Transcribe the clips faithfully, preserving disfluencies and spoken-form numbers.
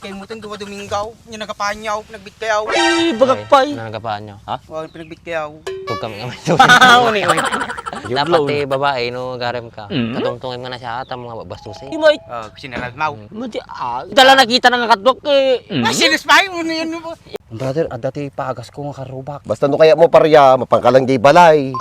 Kay mo itong duwa Domingo, yung nagapanyaw, pinagbit kayaw. Eh, bagak Ay, pay. Ano nagapanyaw? Ha? Oh, pinagbit kayaw. Tug kami nga may Uni, uni. Dapat eh, babae, no, garem ka. Mm. Katungtungin mo na siya, at ang mga babastos eh. Imay. Oh, sineral maw. Mm. Mati, ah, dala nakita na nga katwak eh. Mm. Ay, sinis pa yun, ano yun mo? Brother, adda ti pagas ko nga karubak. Basta no kaya mo, parya, mapangkalang di balay.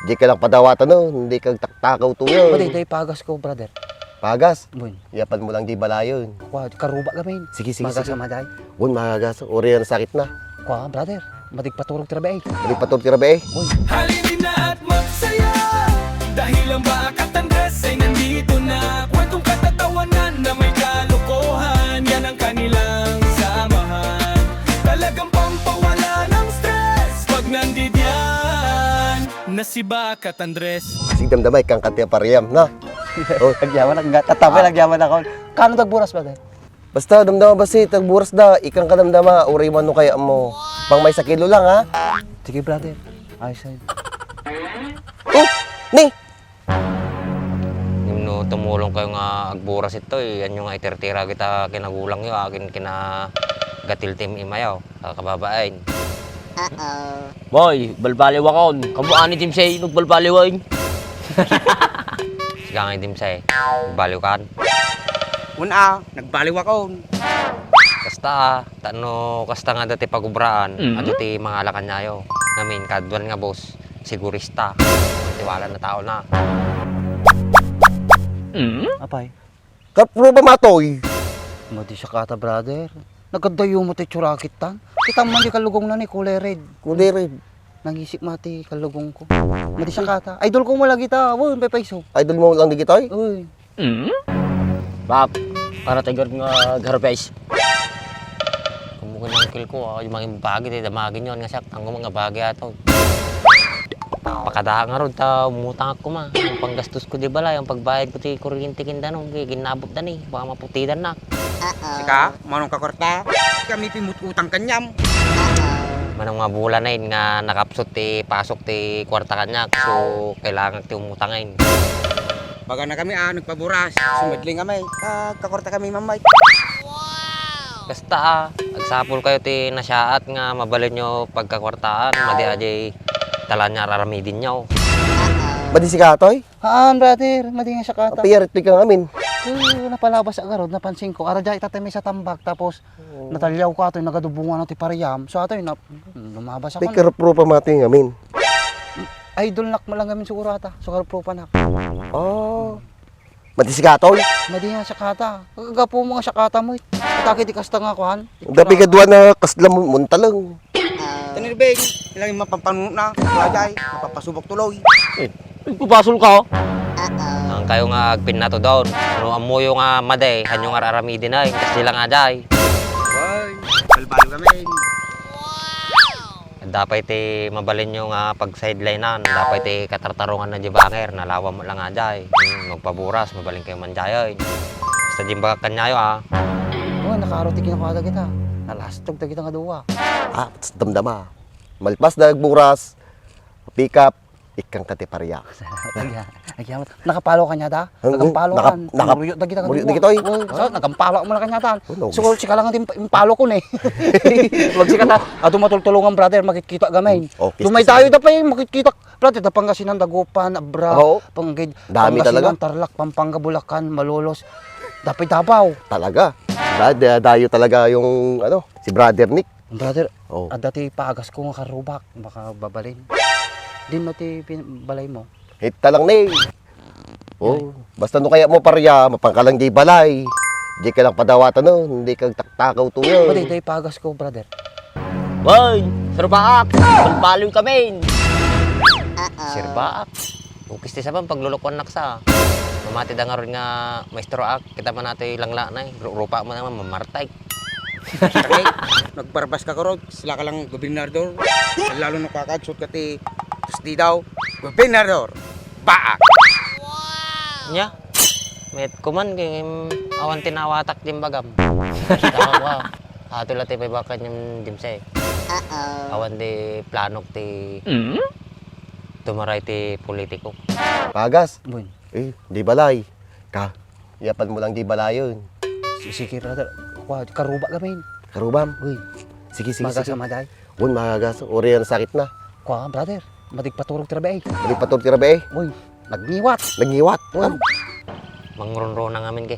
Di ka lang padawatan, no? Hindi ka taktakaw to yun. Mati, day pagas ko, brother. Pagas? Bun. Yapan mo lang di balayon. Kwa, karuba gamin. Sige, sige, Magas sige. Sa maday. Gun, magagas. Uri ang sakit na. Kwa, brother. Madigpaturog ti rabii. Madigpaturog ti rabii. Halina at magsaya. Dahil ang Baak at Andres ay nandito na. Kwentong katatawanan na may kalokohan. Yan ang kanilang samahan. Talagang pampawala ng stress pag nandidiyan na si Baak at Andres. Sige, damdamay, kang katiya pariyam, no? Oh. Agyaman, agyaman, agyaman ako. Kano dagburas, brother? Basta, damdama basta, tagburas da, ikang kadamdama, uri man no kaya mo. Pang may sakilo lang, ha? Sige, brother. Ayos, ayos. Oh! Ni! Ngem no tumulong kayo nga agburas ito, eh, anyo nga itertira kita kinagulangyo, akin kinagatil ti im-imayo, kababaen. Uh-oh. Boy, balbaliwakon. Kamu ani, Jimsay, nagbalbaliwan. Sige nga, Jimsay, balbaliwakan. Una, nagbaliwakon. Kasta, ah, ta no kasta nga dati pagubraan, Mm. Adu ti mangalakan niyayo. Namin, kaduan nga boss, sigurista. Tiwala na tao na. Mm? Apay? Kapro ba matoy? Madi siya kata, brother. Nagkadayo mo ti tsurakit tan. Kita man di kalugong na ni kulay red. Kulay red. Nangisip mati kalugong ko. Madi siya kata. Idol ko mo lagi ta. Uy, pepaiso. Idol mo lang di kita, eh? Uy. Mm? Bab, para tayo nga garbes. Kumukin ang uncle ko, ah, yung mga bagay, eh, damagin yun, nga siya, ang mga bagay ato. Pakadaha nga ron, ta, umutang ako, ma. Ang panggastos ko, di ba, la, yung pagbayad ko, ti kuryente kinda, no, gi-, ginabot da ni, baka maputidan na. Sika, manong ka kwarta? Kami pimut-utang kanyam. Manong nga bulan na yun nga nakapsot ti pasok ti kwarta kanyak. So, kailangan ti umutang ngayon. Baga na kami, ah, nagpaburas. Sumadling kami. Ah, kakorta kami, Ma'am Mike. Basta, ah, agsapul kayo ti nasyaat nga mabalin nyo pagkakwartaan, madi ajay talan nga araramidin nyo. Madi si Katoy? Haan, brother, madi nga siya kata. Apiyar, ito ka ngamin. Eh, napalabas sa garod, napansin ko. Ara jay, tatay may sa tambak, tapos Oo. Natalyaw ka, atoy nagadubungan ti pariam. So, atoy na, lumabas ako. May karup-rupa mati ngamin. Idol nak mo lang ngamin siguro ata. So, karup-rupa nak. Oh. Mati si Katoy? Madi nga siya kata. Kagapu mo nga siya kata mo. Atake ti kasta nga kuhan. Dapi ka duwa na kasla mo, muntalang. Tanir Beng, ilang yung mapampanunot na. Wajay, mapapasubok tuloy. Eh, Nagpapasol ka, oh. Ang kayo nga agpinnato daw. No ammoyo nga madi, hanyo nga araramidin ay, kas di lang ajay. Ay, balbalo kami. Dapay ti mabalin nyo nga pag-sidelinean, dapay ti katartarungan na di banger, nalawa mo lang ajay. Hmm, magpaburas, mabalin kayo man jay, ay. Basta di bagak kanyayo, ah. Oh, nakaro ti kinakuha da kita. Nalastog da kita nga duwa. Ah, damdama. Malpas da nagburas, pick up, Ikkan ka ti paria. Agya-, agyamat. Nakapalo ka niya ta? Hmm, Nagampalo naka-, kan. Naka-, Muruyot dagita muruyot kadua. Dagita, oy. Oh, sa, nagampalo mo lang kanya tan. Oh, no. Siguro sika lang din impalo ko ni. Magsika ta. Adu matultulungan, brother, makikita gamay. Hmm, okay, Lumay sige, tayo sige. Dapay makikita. Brother, da Pangasinan, Dagupan, Abra, Oo. Panggid, Dami Pangasinan, talaga. Tarlac, Pampanga, Bulacan, Malolos. Dapay Davao. Talaga. Da-, da-, dayo talaga yung, ano, si Brother Nick. Brother, Oh. Adda ti pagas ko nga karubak, baka babalin. Din no ti pin-, balay mo? Hita lang ni. Oh, basta no kaya mo parya, mapangkalang di balay. Di ka lang padawatan, no? Hindi ka taktakaw to, no? Pati, day pagas ko, brother. Boy, Sir Baak, balbaliw kami. Sir Baak. Ukis ti sabang paglulukuan naksa. Mamati da nga ron nga maestro ak, kita man nato langla na eh. Ru-, rupa mo naman, mamartay. Kami, nagbarbas ka kurog, sila ka lang gobernador. Lalo na kakagsot ka ti, tus di daw, gobernador, baak. Nya, met kuman, kay, em, awan tinawatak di bagam. Tama ko, ah. Ato la ti pay bakan yung dimse. Awan di planok ti Mm? tumaray ti politiko. Pagas. Bun. Eh, di balay. Ka, yapan mo lang di balayon. Si-, sige, brother. Wa, karuba gamin. Karubam? Uy. Sige, sige, sige. Magasam a jay? Wen, magasam. Uray a nasakit na. Kua, brother. Madi agpaturog ti rabii. Madi agpaturog ti rabii? Uy, nagngiwat. Nagngiwat? Uy. Am- Mangrunruna ngamin, ke.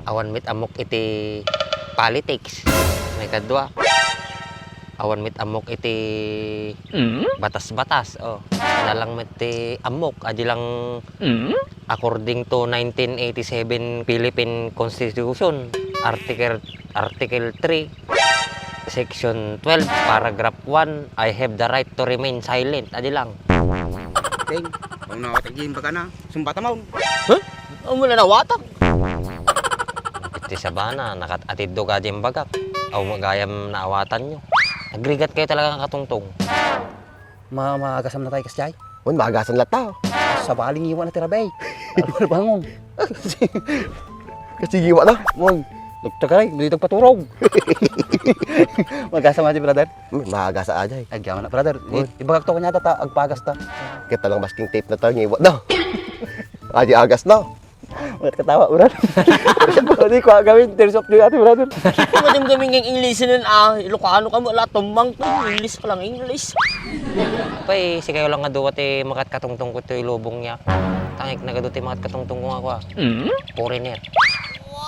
Awan met ammok iti politics. Maikadua. Awan met ammok iti batas-batas. Oh. Adda lang met ti ammok. Adi lang according to nineteen eighty-seven Philippine Constitution, Article, Article three, Section twelve, Paragraph one, "I have the right to remain silent." Adi lang. Ting, kung nakatagin ba ka na? Sumbata mo. Huh? Amo na nawatak. Iti sabana, nakat-, atiddo ka di bagak. Aw, magayam naawatanyo. Agrigat kayo talaga nga katungtong. Ma-, maagasam na tayo, kasjay? Wen, maagasan latta. Sabali ngiwa na ti rabii. Ano na bangon? Kasi ngiwa na. Wen, nagtagaray, hindi nagpaturog. Magasam a jay, brother? Hmm, maagasa a jay. Ay, gama na, brother. Wen. I-, ibagak to kanya ta, agpagas ta. Kita lang masking tape na tayo, ngiwa na. Adi agas na. Ba't katawa, brother? O, di ko agawin, tears of joy, ate, brother. Madam kami ng English nun, ah, Ilocano ka mo, la, tumang to, English ka lang, English. Pay, si kayo lang nga duwa ti makatkatungtong ko ti lubong niya. Tangik na gadu ti makatkatungtong ko nga kwa. Mm? Foreigner.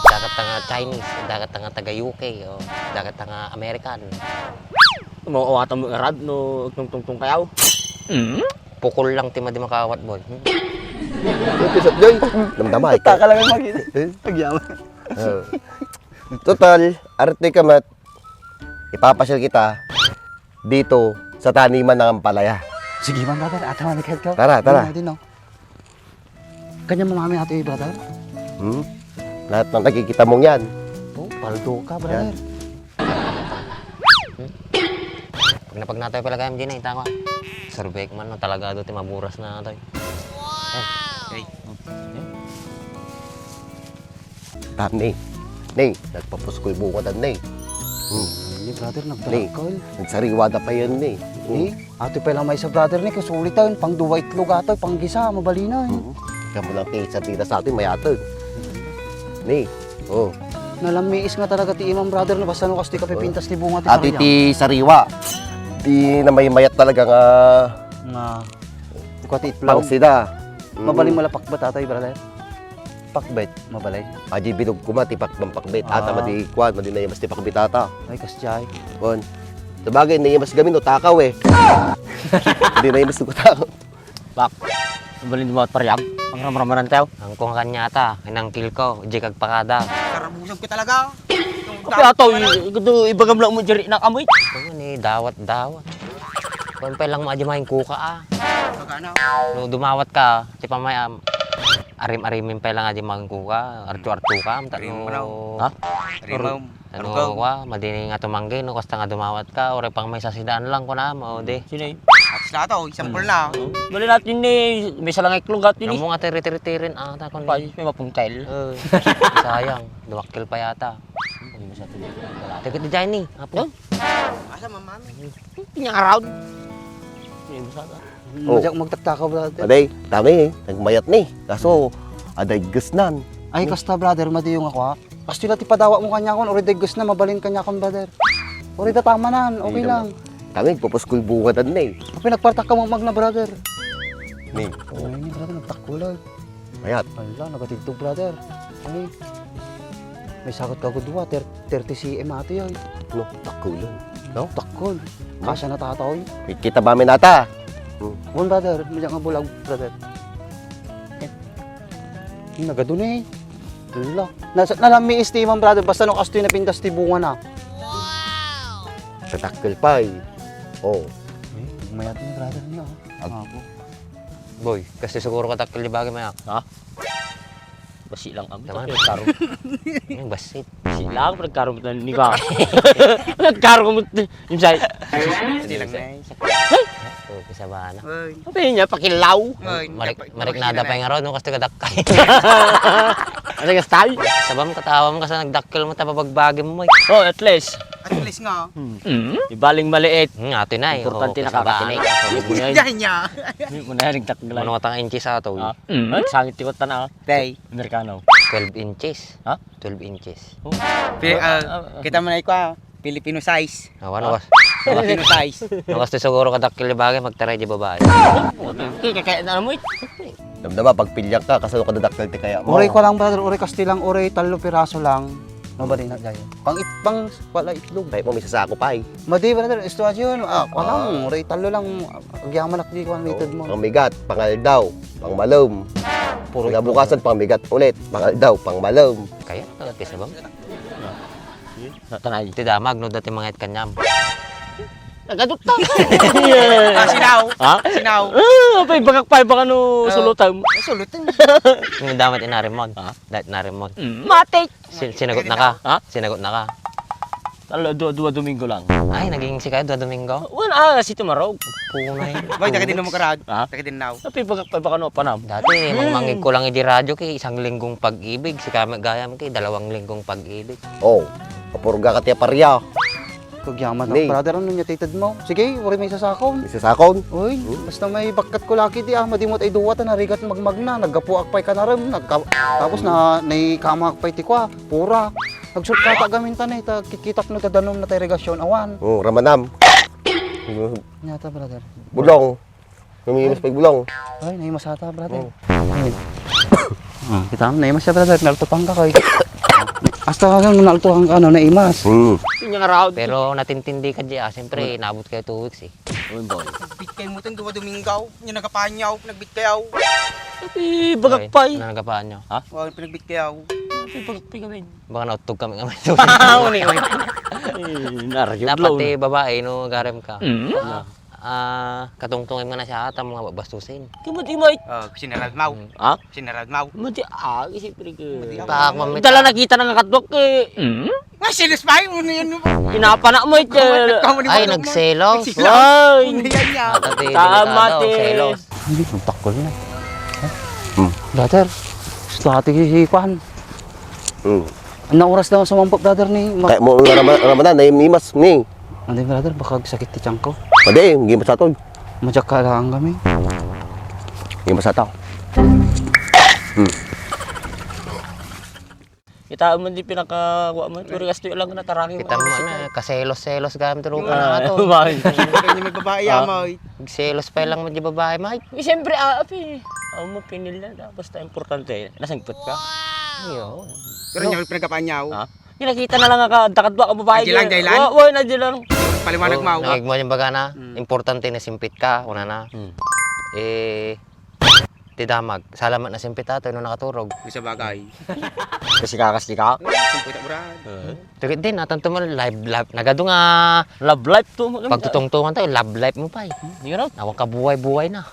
Dagat nga Chinese, dagat nga taga U K, o dagat nga American. Mauawatan mo irad no tungtungtong kayaw? Mm? Pukol lang ti madi makaawat, boy. Hmm. Ito sa Joy. Damdama, ikaw. Taka lang ang makita. Eh? Agyaman. Oh. Total, arte ka mat, ipapasyal kita dito sa taniman ng ampalaya. Sige man, brother. Ata man, ikaw. Tara, tara. Yun, no? Kanya mo mami ato, eh, brother? Hmm? Lahat ng nakikita mong yan. Oh, paldo ka, brother. Yan. Pag napagnatay pala kayam din, eh, tama. Survey man, no, talaga do, ti maburas na, toy. Hey. Tam, ni. Ni, nagpapuskoy bunga dan, ni. Hmm. Ni, brother, nagdarakol. Nagsariwa da pa yan, ni. Ni, hmm. Ato pa lang may isa, brother, ni, kasulitan, pang duwa itlog ato, pang gisa, mabalinan. Hmm. Kamu lang ti sardinas sa atin, mayatag. Ni, oh. Nalamiis nga talaga ti imam, brother, no, basta no, kastoy kapipintas ti bunga ti sariwa. Ati ti sariwa. Di na may mayat talaga nga nga, nga ti itlog. Pangsida. Mm. Mabalin mo la pakbet, atay, brother? Pakbet, mabalin. Aji bilog kuma ti pakbang pakbet. Ata, ah, madi kuan, madi naimas ti pakbet ata. Ay, kasjay. Kuan. Sabagay, naimas gamin, no, takaw, eh. Hindi naimas, no, takaw. Bak, mabalin mo at pariag. Ang ramramanan tayo. Ang kung kanya ata, inangkil ko, di kagpakada. Karabusog ko talaga. Kaya ato, i-, i-, ibagam lang mo diri na kamoy. Ito ni, dawat-dawat. Kuwan pa lang mo, adi main kuka, ah. Baga na. No, dumawat ka, ti pamay, am, arim-arimin pa lang, adi main kuka, artu-artu ka, am, Arim mo raw. Ha? Arim mo. Ano, Arugam. Kwa, madini nga tumanggi, no, kasta nga dumawat ka, uray pang may sasidaan lang, kuna, mo, di. Sino yun? At sila to, example na. Oo. Bali natin ni, may isa lang iklog at yun eh. Amo nga, tiri-tiri-tirin, ah, ta, kun Pay, may mapuntel. Eh, sayang, dumakkel pa yata. Ano ba sa atin? Wala. Teka, di dyan eh, apo. Huh? Asa, mamami? Pinangaround. Hindi mo sa atin. Oh. Masak magtaktakaw, brother. Aday, tama eh. Nagmayat ni. Kaso, aday gasnan. Ay, kasta, brother, madiyo nga kwa. Kastoy la ti padawa mo kaniakon, uray daggesna, mabalin kaniakon, brother. Uray datamanan, okay lang. Kami, nagpupuskol bunga dan na eh. Apay, nagpartak ka mo magna, brother. Ni. Ay, ni, brother, nagtakkulan. Mayat. Ala, nagatigtog, brother. Ay, may sagot ka gudwa, ter-, thirty C M ato yun. No, takkulan. No? Takkol. Kasya na tataw yun. Kita ba may nata? Hmm. Wan, brother, may nga bulag, brother. Eh. Nagadu ni. Ala. Nasa, nalami istiman, brother. Basta no kastoy napintas ti bunga na. Wow! Tatakkel pa eh. Oh. Eh, mayat ni brother niya, oh. Ag- Ako. Boy, kasi siguro katakkel di bagay, maya. Ha? Basi lang kami. Tama. Karon. Yung basit. Basi lang, nagkaroon mo ni ka. Nagkaroon mo ni, yung say. Hindi lang na eh. Oh, kasabana. Oy. Sabi niya, pakilaw. Oy, Marik, dapat marik na da pa yung araw, no? Kasi kadakkay. Ano yung style? Sabam, katawa mo kasi nagdakkel mo, tababagbagin mo, eh. Oh, at least. At least nga. Hmm. Ibaling maliit. Hmm, ato na, eh. Importante na kasabana. Hindi mo na yun. Hindi mo na yun, nagdakkel. Ano nga tang inches ato, eh? Ah. Mm. Sangit ti kota na, ah. Tay. Amerikano. Twelve inches. Ha? Twelve inches. Oh. Pi-, ah, ah, ah. Kita mo na ikaw, ah. Filipino size. Awan, awan. Filipino size. Nawas ti siguro kadakkel ti bagay, magtaray di babae. Kaya, kaya, ano mo, eh? Damdama, pag pilyak ka, kasano kadadakkel ti kaya mo? Uray ko lang, brother, uray kasti lang, uray tallo piraso lang. Mabali na, gayo. Pang it-, pang wala itlog. Tayo mo, may sasako pa, eh. Madi, brother, isto asyo, ah, ko lang, Ah. uray tallo lang, agyamanak di ko ang method mo. Pangbigat, pangaldaw, pangmalem. Puro Kinabukasan, itlog. Pangbigat ulit, pangaldaw, pangmalem. Kaya, nagkisa ba? Natanay. Ti damag, no, dati mga it kanyam. Nagadukta. Ah, sinaw. Ha? Sinaw. Ah, pay, bagak pay, baka no, Ah. sulutan. Sulutan. Yung damat inarimon. Ha? Dahil inarimon. Mm. Matik. Sin-, sinagot na ka? Ha? Sinagot na ka? Talo, dua, dua Domingo lang. Ay, naging si kayo, dua Domingo? Wan, ah, si Tumarog. Punay. Bay, taga din mo karad. Ha? Taga din now. Tapi baka, baka no, panam. Dati, mang-, Hmm. mangig ko lang idi radyo kay isang linggong pag-ibig. Si kami gayam kay dalawang linggong pag-ibig. Oh, kapurga ka ti aparya. Kagyaman Ni. Brother, ano niya tited mo? Sige, uri may sasakon. May sasakon? Uy, Hmm. basta may bakkat ko laki di, ah, madimot ay duwa ta narigat magmagna. Naggapuak pay kanarem. Nagka-, tapos na, naikamak pay ti kwa. Pura. Nagsurkata gamin ta na, ita kikitak no ta danum na ta irigasyon. Awan. Oh, ramanam. Nyata, brother. Bulong. Namimas pay bulong. Ay, naimas ata, brother. Oh. Ah, kita mo, naimas siya, brother. Naltupan ka, kay. Hasta ka, naltupan ka, no, naimas. Hmm. Yun yung around. Pero natintindi ka di, ah. Siyempre, Hmm. inabot kayo two weeks, eh. Uy, boy. Nagbit kayo mo itong duwa Domingo. Yung nagapanyaw, nagbit kayo. Ay, bagak Ay, pay. Ano nagapanyaw? Ha? Oh, pinagbit kayo. Ay, bagak pay kami. Baka nautog kami, kami. Uni, uni. Eh, naryo Dapat blow. Eh, babae, no, garem ka. Mm. Ah, ah, katungtungin mo na siya, ata mga babastusin. Kaya mo di mo it- Ah, sinarad mo. Mm. Ha? Sinarad mo. Mo di, ah, siyempre ka. Mo di, ah. Pak, mamit. Dala nakita na nga katlok, eh. Mm? Nga, selos pa yun, ano yan, no? Inapa na mo, eh. Nagkamali Ay, mo, nagselos. Nagselos. Ay. Ano yan niya? Ata, ti, Tama, delikado, ti. Selos. Hindi, ang takol na. Hmm. Brother, gusto ati si Kwan. Hmm. Ang oras daw sumampok, brother, ni Ma- Kaya mo nga naman, naman na, naimas, ni. Ano yun, brother? Baka sakit ti tiyan ko. Pwede, hindi masato. Madyak ka lang kami. Hindi masato. Hmm. Kita mo di pinaka, wa mo, pero gasto lang na tarangin Kita mo na, kaselos-selos gamit ro Ah, ka na to. Bakit? Kanya may babae, Ah. Amay. Selos pa lang mo di babae, Mike. Eh, siyempre, ah, api. Ako mo, pinil na. Basta importante, nasangkot ka. Iyo. Pero niya, pinagkapanyaw. Ha? Kinakita na lang ka, dakadwa ka babae. Ay, di lang, di lang? Wa-, wa, na di lang. Paliwanag Oh, mo. Nangigmo yung baga na, Mm. importante na simpit ka, una na. Mm. Eh, ti damag, salamat na simpit ato, no nakaturog. Sa bagay. Kasi kakas di ka? Simpit ako, Brad. Eh. Tugit din, atan to man, live, live. Nagado nga Love life to, maganda. Pagtutungtungan tayo, love life mo pa eh. Hmm, yun, no? Awang ka buhay-buhay na.